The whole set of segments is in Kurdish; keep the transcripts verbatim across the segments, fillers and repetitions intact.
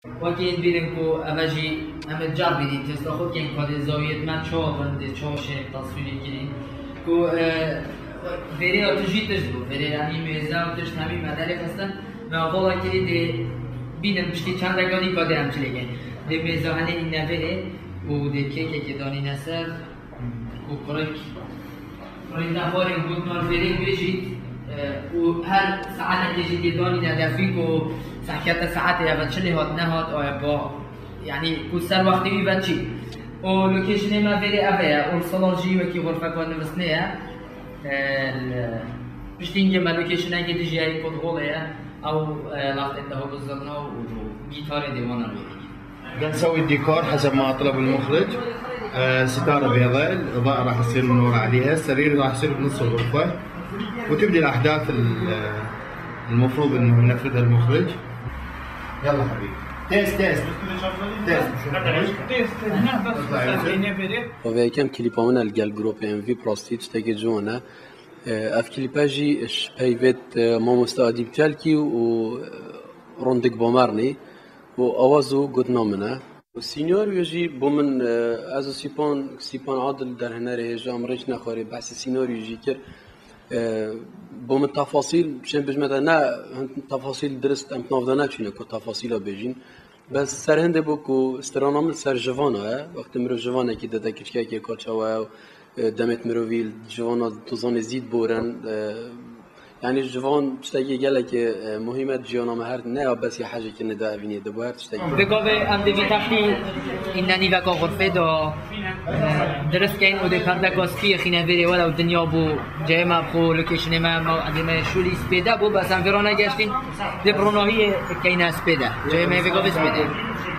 Wekî hîn bînin ku eve jî em ê car bînin, testa xwe kên xwedê zawiyet me çawa bin dê çawa şê taswîrê kirî. Ku, e, vêrê ya tu jî tişt bû. Vêrê yanî mêze û tişt hemî me derê xistin. Me hevala kirî dê bînin piştî çendeka dî ka dê em çi lê kên. Dê mêze henê îne vêrê û dê kêkekê danîne ser. Û kurik, kurik nexwarê got, "Nal vêrê bêjît", e, û her saetekê jî tê danîne defîk û sehkete saetê eve çi lê hat nehat, aye ba, yanî ku ser wextê wî ve çî. Û locationê me vêrê eve ye, û li Salar jî wekî xurfeka nivistnê ye. E, li piştî hingê me locationekê dijî ye, ku di holê ye. Ew, e, lextên te hol zirna û gîtarê dê wana wê dikî. بنسوي الديكور حسب ما طلب المخرج. آه، ستارة بيضاء، الإضاءة راح تصير منورة عليها، السرير راح يصير بنص الغرفة، وتبدي الأحداث ال-، المفروض إنه ينفذها المخرج. يلا حبيبي. تيست، تيست. تيست. Ev yekêm klîpa min e li gel grûpê M V Plastik, tiştekî ciwan e. Ev klîpe jî ji peyvêt, e, mamoste Adîb Çelkî û, e, Rondik Bomernî û awaz û gotina min e. Sînaryo jî bo min, e, ez û Sîpan, Sîpan Adil derhênerê hêja em rêç nexwarê behsê sînaryo jî kir. E, bo min tefasîl, çend bijme de ne, hin tefasîl dirist em nav de neçûne ku tefasîla bêjîn. Bes ser hindê bû ku strana min ser jivana ye. Wextê mirov jivanekî dide, kiçkekê ka çawa ye, e, demêt mirovî jivana tu zanê zî diborin, e, yanî jivan tiştekî gelekî, e, muhîm e di jiyana me her ne ya bes ya hejê kirinê de evînê de bo her tiştekî. Vê gavê em dê vî textî îne nîveka xurfê de, e, dirist kein û dê perdeka spî xîne vêrê were û dinya bû ceyê me xwe locationê me me edê me şûlî spêde bû, bes em vê re negeştîn. Dê bi ronahiyê keyne spêde. Cayê me vê gavê spêde.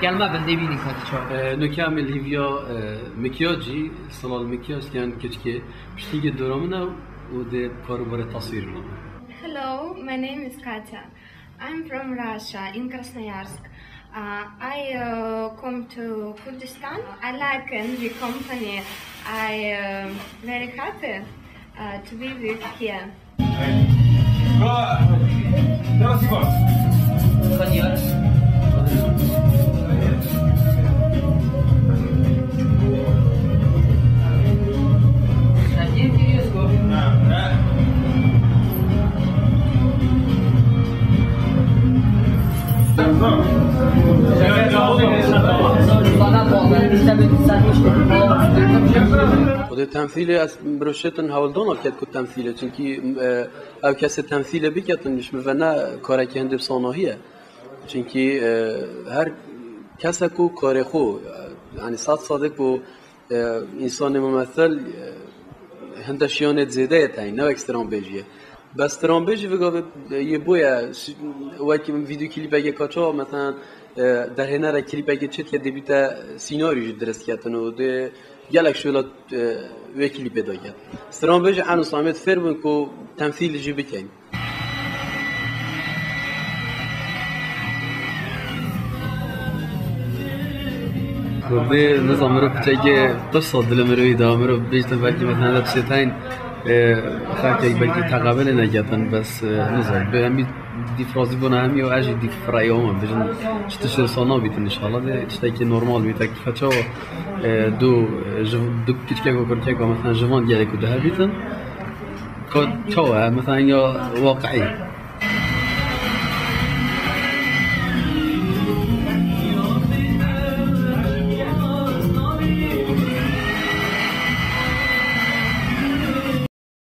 Gel me bin dê bînî ka çawa. E, nokê em ê li hîviya, e, mikyacî, salal mikyaj, yan keçikê, piştî dora min e û dê karûbarê taswîr min. Hello, my name is Katya. I'm from Russia, in Krasnoyarsk. Uh, I, uh, come to Kurdistan. I like N V company. I, uh, very happy, uh, to be with here. Xwedê temsîlê ez mirov şêtin hewldana biket ku temsîl e, çunkî, e, ew kesê temsîlê biketin, ji min ve ne karekî hindê bi sanahî ye. Çunkî, e, her kesek ku karê xwe, e, yanî sed sedê ku, e, însanê mumethil, e, hinde şiyanê zêde ye teyî, ne wek stranbêjî ye. Bes stranbêjî vê gavê, e, yê boye, si-, wek vîdeoklîpeke ka çawa, mesela, e, derhênere klîpeke çêdike dê bîte sînaryo jî dirist ketin û dê gelek şola, e, wê klîpê daket. Stranbêjî eno samê fêr bûn ku temsîlî jî bikeyn. Kurdî, nizam mirov piçekê qirsa dilê mirovî da, mirov bêjtin belkî mesela de tiştê teyn, e, xelkek belkî teqebelê neketin, bes, e, nizam. Bi hemî dîfrazî bûna hemî û ez jî dîfrayoma, bijin çi tiştê wisa nabîtin înşallah de, tiştekî normal bîte, ki feçawa, e, du, e, ji, du kiçkek û kurkek û mesela jivan gelek û du hebîtin. Ka çawa, mesela ya waqiî.